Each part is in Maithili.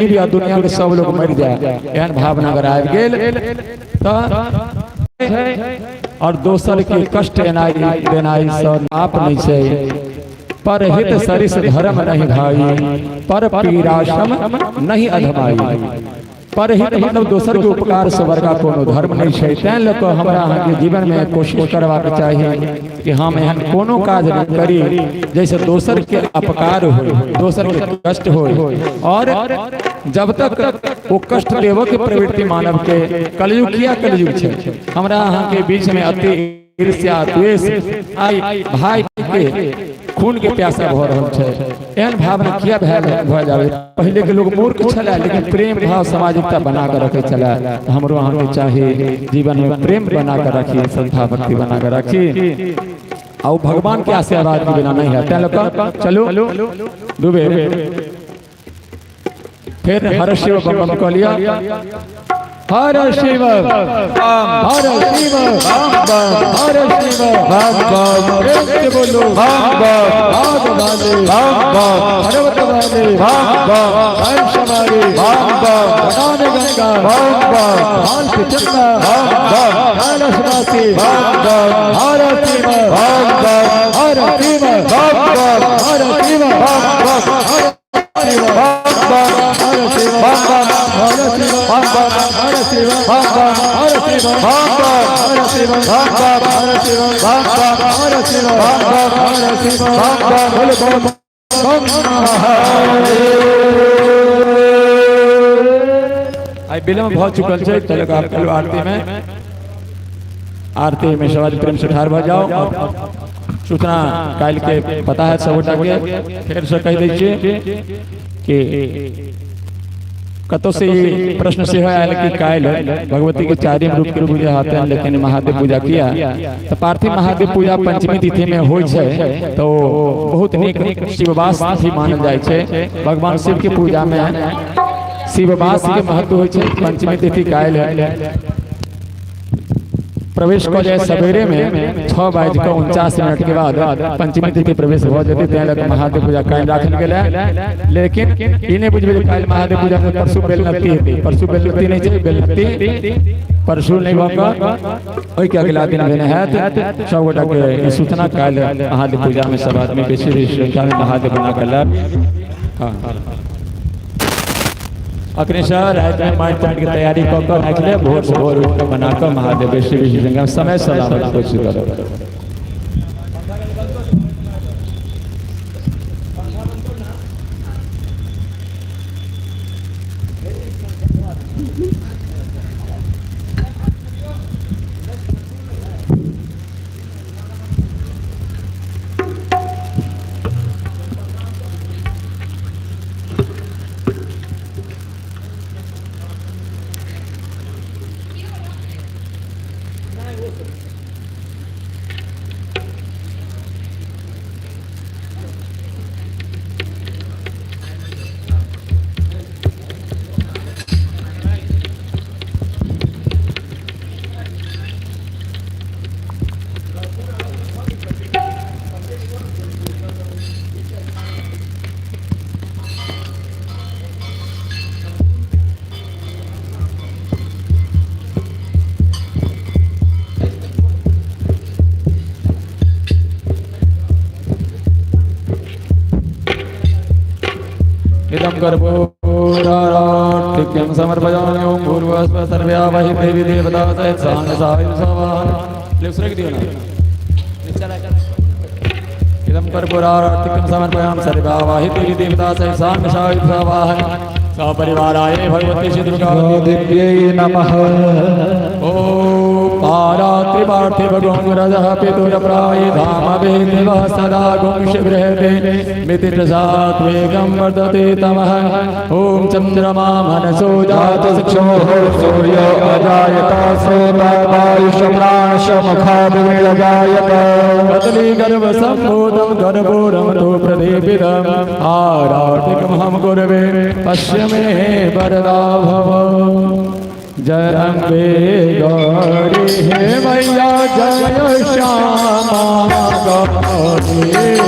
आ दुनिया के सब लोग मरि जाए, एहन भावना अगर आबि गेल तऽ और दोसर के कष्ट एनाइ देनाइ सँ पाप नहि छै। पर हित सरिस धर्म नहीं भाई, पर पीराशम नहीं अधमाई। पर हित मतलब दोसर के उपकार से बड़का कोनो धर्म नहीं छै। तैं लऽ कऽ हमरा अहाँके जीवन में कोशिश करबाक चाही कि हम एहन कोनो काज नहि करी जैसे दोसर के अपकार हो, दोसर के कष्ट हो। और जब तक वो कष्ट देवऽ के प्रवृत्ति मानव के, कलयुग किया कलयुग छै, हमरा अहाँके बीच में अति ईर्ष्या द्वेष आई भाई के खून के प्यासा भऽ रहल छै। एहन भावना किया भऽ जावे? पहले के लोग मूर्ख छलै, लेकिन प्रेम भाव सामाजिकता बना कर रखे छलै। तऽ हमरो अहाँके चाही जीवन में प्रेम बना कर रखी, श्रद्धा भक्ति बना कर रखी, आ भगवान के आशीर्वाद के बिना नहीं है। तैं लऽ चलू दुबे फिर हर शिव बम बम कह लिया। हर शिव हर शिव बम बम, हर शिव बम बम, प्रेम से बोलो बम बम, भाग वाले बम बम, पर्वत वाले बम बम, वंश वाले बम बम, बनाने गंगा बम बम, हाल पे चंदा बम बम, कैलाशवासी बम बम, हर शिव बम बम, हर शिव बम बम, हर शिव बम बम, हर शिव बम बम, हर शिव बम बम, हर शिव बम बम, हर शिव बम बम, हर शिव बम बम, हर शिव बम बम, हर शिव बम बम, हर शिव बम बम, हर शिव बम बम, बोलो बम बम। आइ विलम्ब भऽ चुकल छै, तलक आब चलू आरती में। आरती में सब आदमी प्रेम से ठाढ़ भऽ जाओ। और सूचना काल्हि के पता है सबगोटा के, फेर से कहि दै छियै कि कतौ से ई प्रश्न सेहो आयल कि काल्हि भगवती के चारिम रूप के पूजा होते हैं, लेकिन महादेव पूजा किया? तऽ पार्थिव महादेव पूजा पंचमी तिथि में होइ छै, तो बहुत नीक शिववास भी मानल जाइ छै। भगवान शिव के पूजा में शिववास के महत्व होइ छै। पंचमी तिथि काल्हि प्रवेश कऽ जाय, सवेरे में 6:49 के बाद पंचमी तिथि प्रवेश भऽ जेतै। तैं लऽ कऽ महादेव पूजा काल्हि राखल गेलै। लेकिन ई नहि बुझबै जे काल्हि महादेव पूजा में परसू बेलनत्ती हेतै। परसू बेलनत्ती नहि छै। बेलनत्ती परसू नहि भऽ कऽ ओहिके अगिला दिन भेने हैत। सब गोटा के ई सूचना, काल्हि महादेव पूजा में सब आदमी बेसी बेसी संख्या में महादेव बना कऽ लाब। हाँ, अखने से रातिमे माटि ताटि के तैयारी कऽ कऽ राखि लेब, भोर से भोर उठि कऽ बना कऽ महादेव बेसी बेसी संख्या में समय से लाबऽके कोशिश करब। इदं कर्पूरार्तिक्यं समर्पयामि। ओम भूर्भुवः स्वः सर्वयावहि देवी देवता सहित साङ्ग सायुध सवाहन। दियौ ना। इदं कर्पूरार्तिकं समर्पयामि सर्वावाहि देवी देवता सहित साङ्ग सायुध सवाहन सपरिवाराय भगवती श्री दुर्गा दिव्यै नमः। ओ पारात्रिपार्थिव गुंरजः पितुरप्राय धाम वेदिवः सदा गुंशिबृहते मितिप्रसाद्वेगं वर्धते तमः। ॐ चन्द्रमा मनसो जातक्षोः सूर्य अजायत श्रोता वायुशप्राणशमुखाद्विरजायत। कदली गर्भसम्भूतं गर्भोरं तु प्रदीपितम् आराटिकमहं गुरवे पश्य मे वरदा भव। जय अम्बे गौरी हे मैया जय श्यामा गौरी।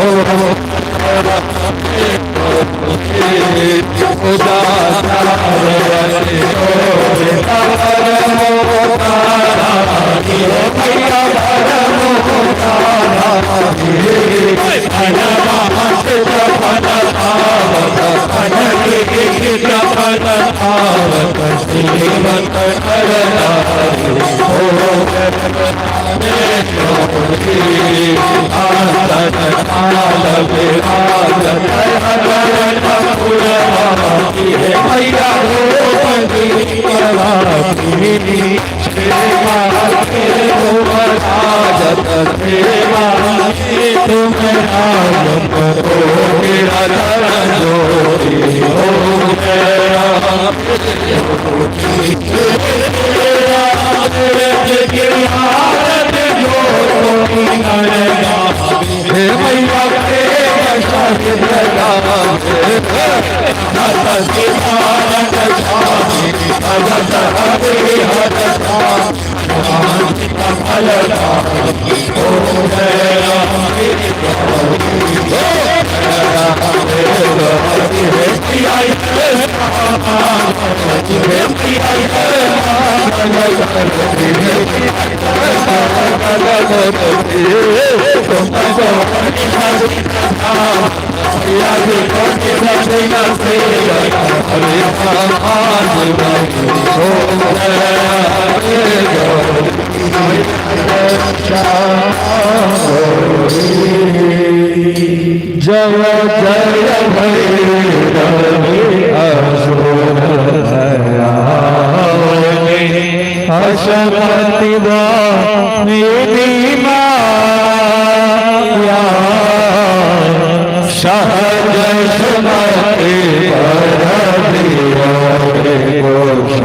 Oh, जय जय भैरवी असुर भयावनी अशपति मेरी माया सहज सुमति अनुगति को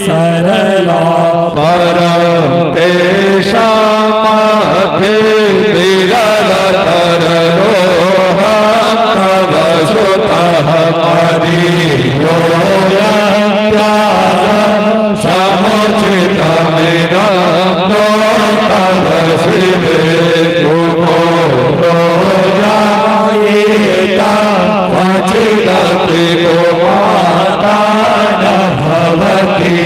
सरला परम तेषामभि विरल तररोह तव सुतः समुचितमिदं तव शिवे कुपोतो जायेत क्वचिदपि कुमाता न भवति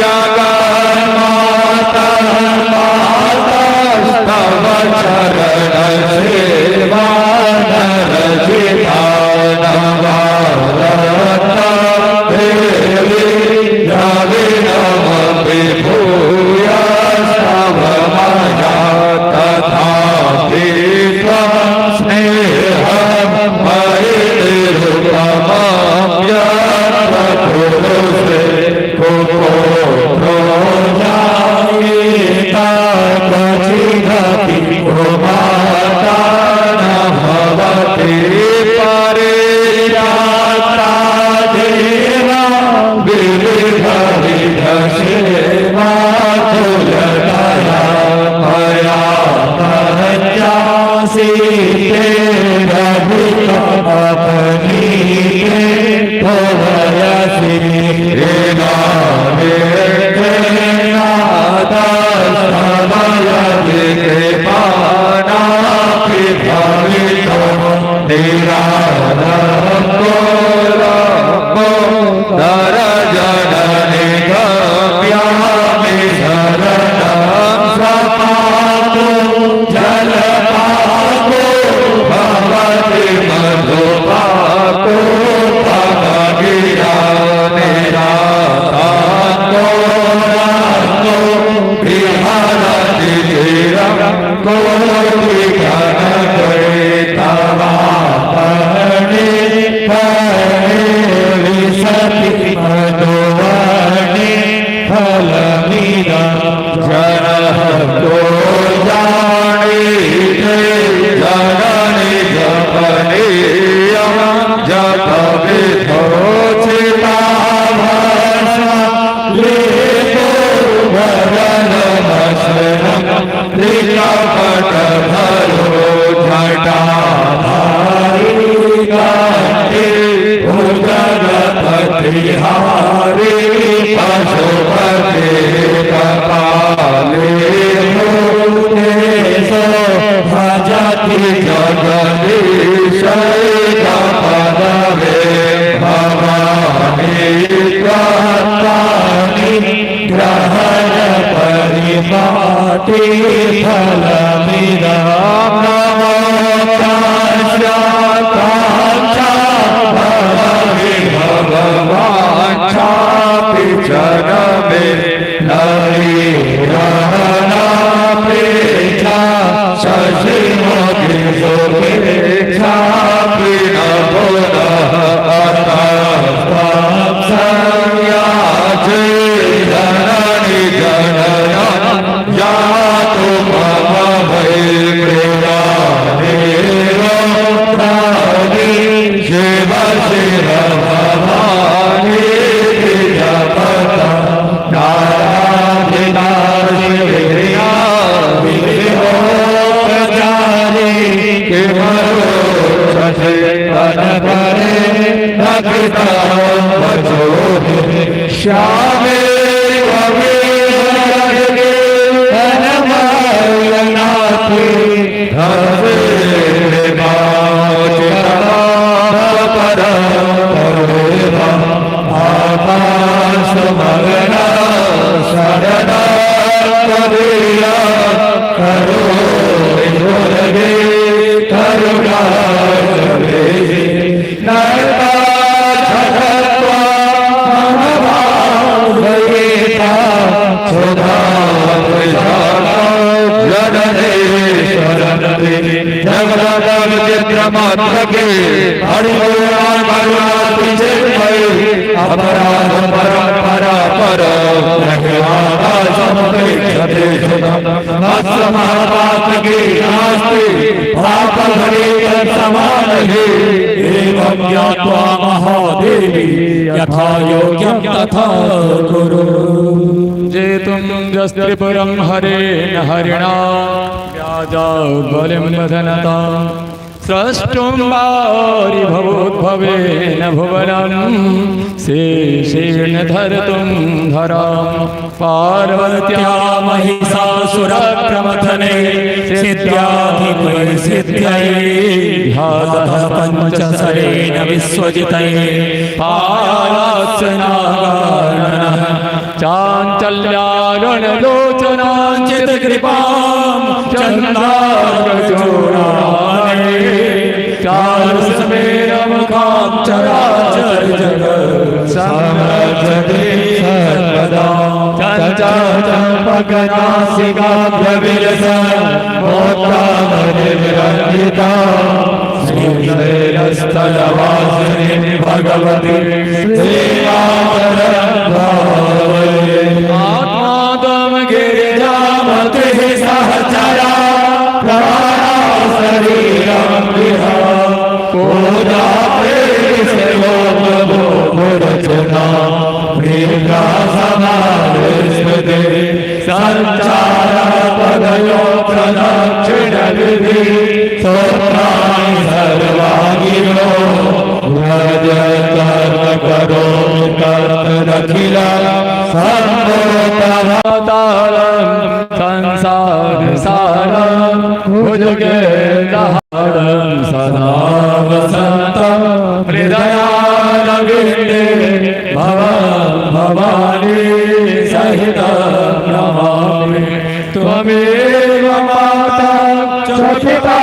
जगन्माता मातस्तव चरण सेवा नरजिता नवारता देवी द्रविणमपि भूयस्तव मया तथापि त्वं स्नेहं मयि निरुपमं यत्र कुरुषे कुपोत्रो जायेत क्वचिदपि कुमाता न भवति परिजाता देवा विविध विध सेवा तुलदया मया पञ्चासीते रहित अपनीते भवयसि कृपानापि भवितो निरालम्बो नरजननि गम्यामि शरणं सपातु जलपातो भवति मधुपातो तव गिरा निरातातो रतो विहरति चिरं कोटिगणकैतवापणे पणे विशति मधुवने फलमिदं जनः को जानीते जननि जपनीयं जप विधोचिताभसा लेतो वरनमसनं त्रिकपट भरो जटाधारी कांति भुजगपति हारी पशुपति कपाले भूतेश भजति जगदीश पदवे भवानी त्वत्तानि ग्रहण परिपाटी फलमिदं नमो कांचा भवि भगवाञ्चापि जनमे नरीरहनापेक्षा शशिमुखि सुपेक्षापि न पुनः अतस्त्वं संयाचे जननि जनया यातु मम वै प्रिया निरोधानि शिव शिव भवानी जपत नाराधिना शिविर्या विहोपचारी किमरोचसे अनपरे नकिता वचोहि श्यामे रवे धनमयनाथे हरे आकाश शरण करिया करो करुणा नरता छठत्वा सुधा अपराध परंपरा पर पाप भरे समान है। एवं ज्ञात्वा महादेवी यथा योग्यं तथा कुरु। तुञ्जस्त्रिपुरं हरेण हरिणा व्याजाबलिं बधनता स्रष्टुं वारिभवोद्भवेन भुवनं शेषेण धर्तुं धरां पार्वत्या महिषासुरप्रमथने सिद्ध्याधिपै सिद्ध्यै ध्यातः पञ्चशरेण विश्वजितये पायात्सनागाननः चाञ्चल्यारुणलोचनाञ्चितकृपां चन्दाचूडामणे चारुसमेरमुखां चराचर जगत् समर्जते सर्वदा चञ्चम्पकनासिकाभ्यविलस मोक्तामनिरञ्जिता श्रीशैलस्थलवासिनि भगवति श्रीरामरं भावये। आत्मादं गिरिजामतिः सहचरा प्राणशरीरं विहा पूजा प्रेम प्रेमा समाविस्मृते संचार पदयो प्रदक्षिण विधि स्तोत्राणि सर्वागिरो व्रज कर्म करोमि तत्तदखिल सम्भोतः तारं संसार सारं भुजगेन्द्रहारं सदा वसन्तं हृदयारविन्दे भवं भवानी सहितं नमामि। त्वमेव माता च पिता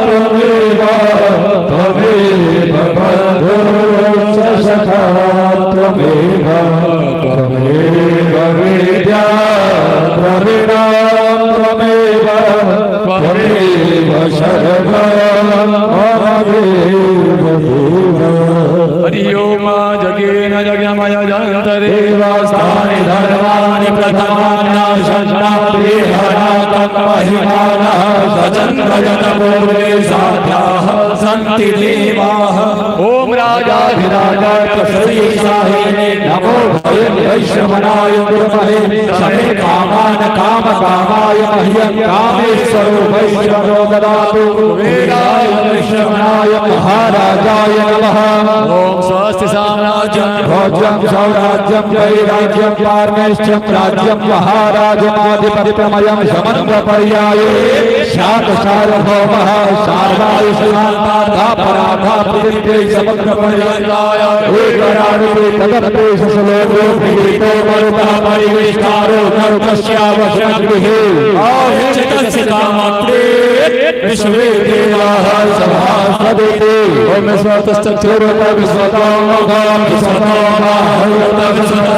त्वमेव त्वमेव बन्धुश्च सखा त्वमेव त्वमेव विद्या द्रविणं त्वमेव त्वमेव सर्वं मम देव देव। हरि ओम जगेन जगमय जन्तरे देवस्थानि धर्माणि प्रथमान्नाशन्नाभिहरातं महिमानः सचन्द्रजनपूर्वे साध्याः सन्ति देवाः। ओम राजाधिराजाय श्री साहिने नमो भयं वैश्रवणाय गुरुमहे समे कामान काम कामाय मह्यं कामेश्वरो वैश्रवणो ददातु। वेदाय वैश्रवणाय महाराजाय नमः। ओम स्वस्ति साम्राज्यं भोज्यं सौराज्यं वैराज्यं पारमेष्ठ्यं राज्यं महाराजमाधिपत्यमयं समन्वपर्याये शात सार्वभौमः सार्वाय शान्तापराधा पृथिव्यै समुद्रपर्यन्ताय एकराणिते तदप्ते सलोको प्रीतो मरुतः परिविष्टारो नरुतस्यावशनगृहे आहितस्य कामात्रे विश्वे देवाः सभासदे। ओम स्वतश्चक्षुरुत विश्वतो मुखं विश्वतो बाहुरुत विश्वतो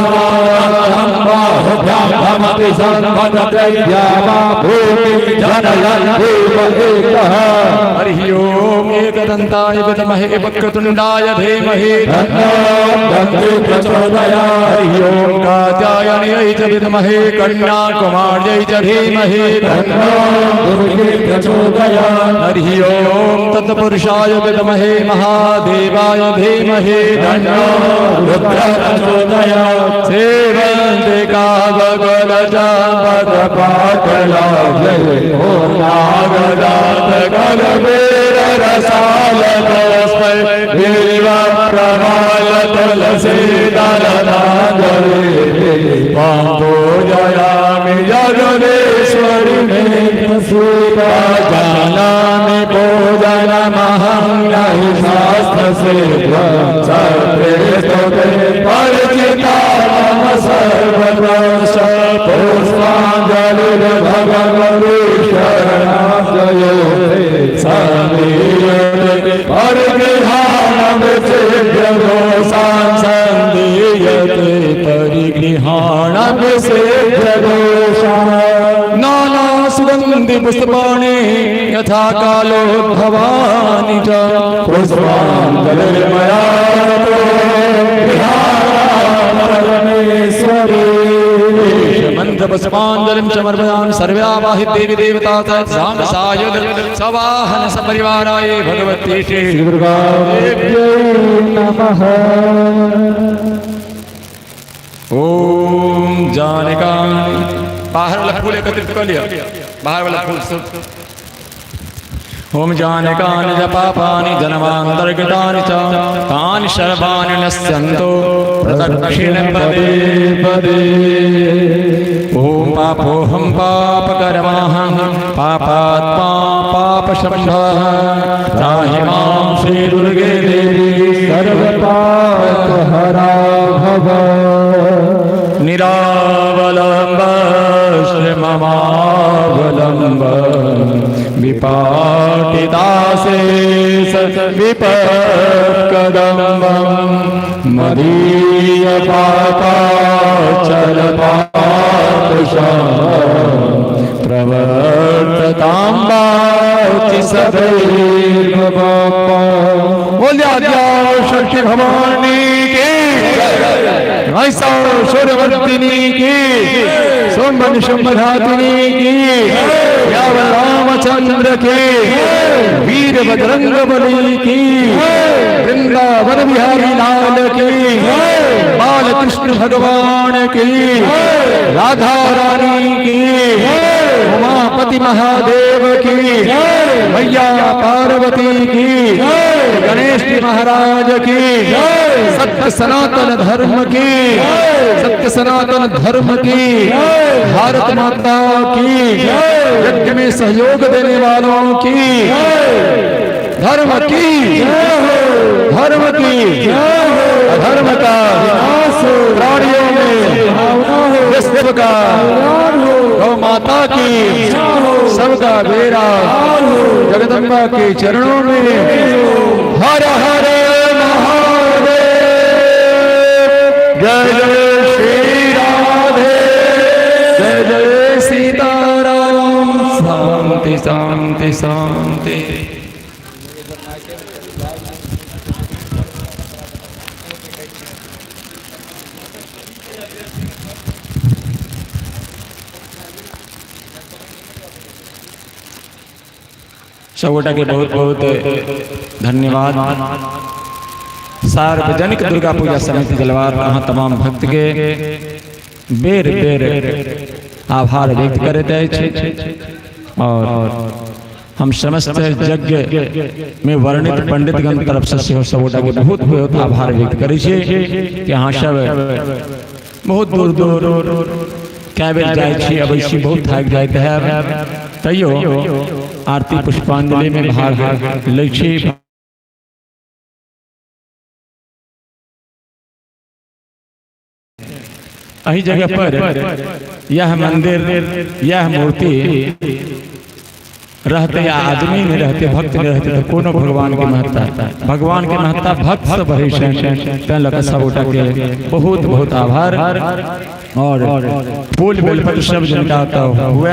बाहुभ्यां भमति संभद्रैर्या वा भूमिं जनयन् देव एकः। हरि ओम एकदन्ताय विद्महे वक्रतुण्डाय धीमहि तन्नो दन्ति प्रचोदयात्। हरि ओम कात्यायन्यै च विद्महे कन्याकुमार्यै च धीमहि तन्नो दुर्गे प्रचोदयात्। हरि ओम तत्पुरुषाय विद्महे महादेवाय धीमहि तन्नो रुद्र प्रचोदयात्। सेवन्ते कावकुलचापदपाटला जय हो नागदात कलबेर रसाल तस्मै देव प्रभाल तुलसी दलनागरे पूजयामि जगदीश्वरि सीता जानामि पूजनमहं नहि शास्त्र से सर्वे स्तुते परिचिता मम सर्वदर्श पुष्पाञ्जलि भगवती शरणाजयो समीयते परिगृहाणं सिद्ध्यदोषां सन्दीयते परिगृहाणं सिद्ध्यदोषां नाना सुगन्धि पुष्पाणि यथा कालो भवानि च पुष्पाञ्जलिर्मया परमेश्वरी मंत्रपुष्पाञ्जलिं समर्पयामि सर्वावाहि देवी देवता सायुध सवाहन सपरिवाराय भगवती श्री दुर्गादेव्यै नमः। ॐ जानकानि बाहर वाला फूल एकत्रित कऽ लिअ, बाहर वाला फूल सब। ओम जाने कानि च पापानि जन्मान्तर्गतानि च तानि सर्वाणि नश्यन्तु प्रदक्षिण पदे पदे। ओम पापोऽहं पापकर्माहं पापात्मा पापशम्भः त्राहि मां श्री दुर्गे देवी सर्वपापहरा भव। निरावलंब श्री ममावलंब विपाटिदासेश विपत्कदम्बं मदीय पापाचल पापशाम प्रवर्ततां वाचि सदैव बापा। बोलिया शक्ति भवानी की, महिषासुरमर्दिनी की, शुंभ निशुंभघातिनी की, रामचंद्र की, वीर बजरंग बली की, वृंदावन बिहारी लाल की, बाल कृष्ण भगवान की, राधा रानी की, उमापति महादेव की, मैया पार्वती की, गणेश जी महाराज की, सत्य सनातन धर्म की, सत्य सनातन धर्म की, भारत माता की, यज्ञ में सहयोग देने वालों की, धर्म की, धर्म की, अधर्म का प्राणियों में विश्व का, गौ माता की, सबका बेड़ा जगदम्बा के चरणों में। हर हर महादेव, जय जय श्री राधे, जय जय सीताराम। शांति शांति शांति। सबगोटा के बहुत बहुत धन्यवाद। सार्वजनिक दुर्गा पूजा समिति जलवार अहाँ तमाम भक्त के बेर बेर आभार व्यक्त करैत अछि और हम समस्त यज्ञ में वर्णित पंडितगण तरफ से सेहो सबगोटा के बहुत बहुत आभार व्यक्त करै छी कि अहाँ सब बहुत दूर दूर कए बेर जाइ छी अबै छी, बहुत थाकि जाइत हैब, तैयो आरती पुष्पांजलि में भाग लै छी। एहि जगह पर यह मंदिर, यह मूर्ति रहते या आदमी नहीं रहते, भक्त नहीं रहते तो कोनो भगवान के महत्ता, भगवान के महत्ता भक्त से बढ़ै छै। तैं लऽ कऽ सबगोटा के बहुत बहुत आभार। और फूल बेलपत्र सब जिनका तऽ हुए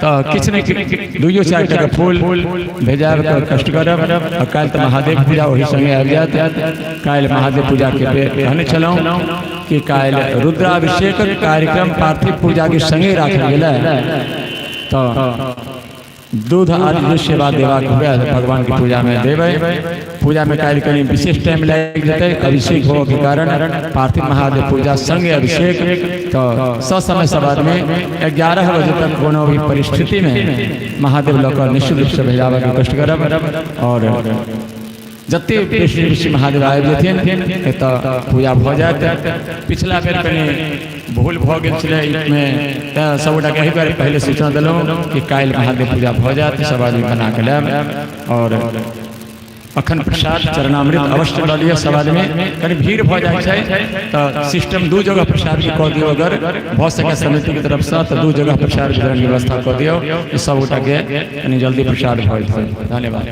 तऽ किछु नहि दुइयो चारि टाका फूल भेजायब के कष्ट करब। आ काल्हि तऽ महादेव पूजा ओही संगे आबि जायत। काल्हि महादेव पूजा के कहने छलहुँ कि काल्हि रुद्राभिषेक कार्यक्रम पार्थिव पूजा के संगे राखल गेलै, तऽ दूध आदि जे सेवा देबाक हुए भगवान के पूजा में देबै। पूजा में काल्हि कनि विशेष टाइम लागि जेतै अभिषेक होबऽ के कारण, पार्थिव महादेव पूजा संगे अभिषेक, तऽ ससमय सब आदमी 11 बजे तक कोनो भी परिस्थिति में महादेव लऽ कऽ निश्चित रूप से भेजाबऽ के कष्ट करब। और जते बेसी बेसी महादेव आबि जेथिन एतऽ पूजा भऽ जायत। पिछला बेर कनि भूल भऽ गेल छलै एहिमे, तैं सबगोटाके एहि दुआरे पहिले सूचना देलहुँ कि काल्हि महादेव पूजा भऽ जायत, सब आदमी बना कऽ लायब। और अखन प्रसाद चरणामृत अवश्य लऽ लिअ सब आदमी। कनि भीड़ भऽ जाइ छै तऽ सिस्टम दू जगह प्रसाद के कऽ दियौ, अगर भऽ सकै समिति के तरफसँ तऽ दू जगह प्रसाद वितरण व्यवस्था कऽ दियौ, सबगोटाके कनि जल्दी प्रसाद भऽ जेतै। धन्यवाद।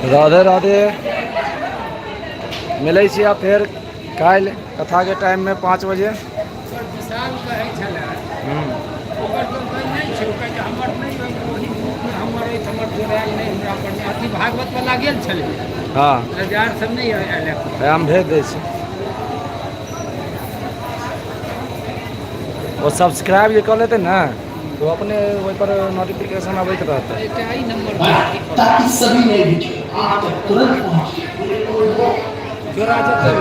राधे राधे। मिलै छी आब फेर काल्हि कथा के टाइम में 5 बजे। विशाल कहै छलै ओकर तऽ नहि छै, ओ कहै छै हमर नहि, ओहि ग्रुपमे हमर आयल नहि हमरा पर नहि। अथी भागवत वाला गेल छलै। हँ। रजार सब नहि आयल एखन। हम भेज दै छी। ओ सब्सक्राइब जे कऽ लेतै ने तऽ ओ अपने ओहिपर नोटिफिकेशन अबैत रहतै। एकटा एहि नंबर पर अथी कऽ ताकि सभी नए वीडियो आप तक तुरंत पहुंचे। जोड़ा जेतै।